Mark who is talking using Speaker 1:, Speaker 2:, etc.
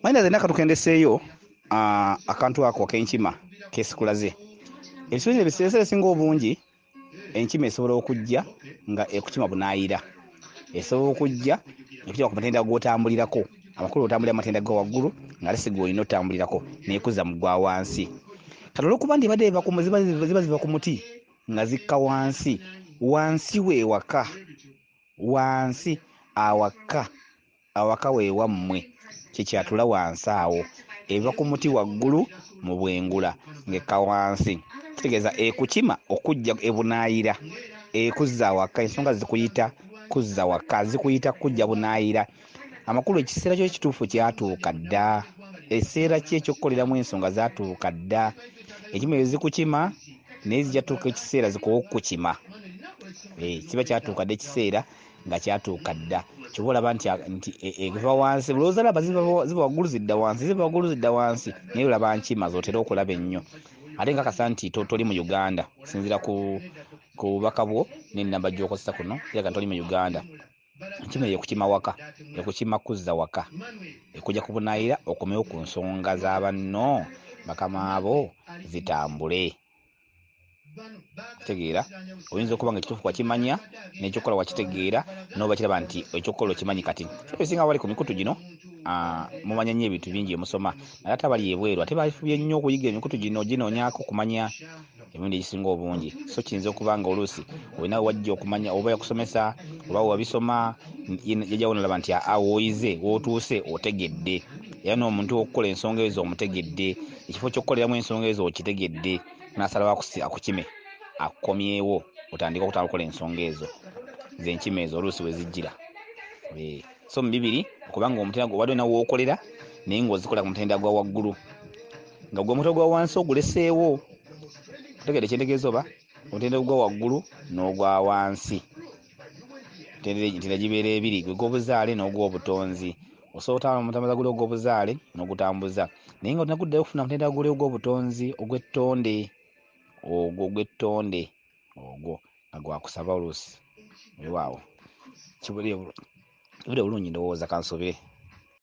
Speaker 1: Mwanyinaze nakatukendesseeyo akantu ako ak'enkima kesikulaze. Ebiseera ebisinga obungi enkima esobola okujja nga ekukima bunaayira, esobola okujja ekukima ku mutendera gw'otambulirako, amakulu otambulira amatendera ga waggulu ng'ate si gw'olina otambulirako, n'ekuzza mu gwa wansi. Kati olw'okuba nti ebadde eva ku ziba ziva ku muti nga zikka wansi, wansi we waka, wansi awaka, awaka we wammwe, kye kyatula wansi awo, eva ku muti waggulu mu bwengula ng'ekka wansi. Kitegeeza ekukima okujja ebunaayira, ekuzza awaka, ensonga zikuyita kuzza waka, zikuyita kujja bunaayira. Amakulu ekiseera kyo ekituufu kyatuuka dda, ekiseera kyo eky'okukoleramu ensonga zaatuuka dda. Ekimu ezo zikukima naye zijja tuuka ekiseera zikowe okukukima. Kiba kyatuuka dda ekiseera nga kyatuuka dda. Ky'oba olaba nti eva wansi, lowooza laba ziva waggulu zidda wansi, ziva waggulu zidda wansi, naye olaba nkima z'otera okulaba ennyo. Ate nkakasa nti toli mu Uganda, sinziira ku bubaka bwo n'ennamba gy'okozesa kuno, kiraga nti toli mu Uganda. Enkima eyo ekukima waka, ekukima kuzza waka, ekujja ku bunaayira okomewo ku nsonga za banno bakama bo zitambule. Kitegeera? Oyinza okuba nga ekituufu wakimanya n'ekyokukola wakitegeera, n'oba kiraba nti ekyokukola okimanyi kati. Ebisinga abali ku mikutu gino, mumanya nnyo ebintu bingi emusoma, naye ate abali ebweru ate bafubye nnyo okuyiga emikutu gino, ginoonyaako okumanya emirundi egisinga obungi. So kiyinza okuba nga oluusi olina wajja okumanya oba yakusomesa oba wabisoma, yajja wonalaba nti w'oyize, w'otuuse otegedde, era n'omuntu okukola ensonga ezo omutegedde, ekifo ky'okukoleramu ensonga ezo okitegedde, n'asalawo akukime akukomyewo otandike okutandika okukola ensonga ezo. Ze nkima ezo oluusi we zijjira. So mu bibiri okubanga omutendera obadde olina w'okolera naye ng'ozikola ku mutendera gwa waggulu, nga gwe omutendera gwa wansi oguleseewo. Otegedde kye ntegeeza oba? Omutendera gwa waggulu n'ogwa wansi. Emitendera gibeera ebiri, gwe gw'obuzaale n'ogw'obutonzi. Osobola omutambuza guli ogw'obuzaale n'ogutambuza, naye nga olina okufuna omutendera guli ogw'obutonzi ogw'ettonde, ogwo ogw'ettonde ogwo nga gwakusaba oluusi. Weewaawo kibuli obulungi ndowooza kansobere.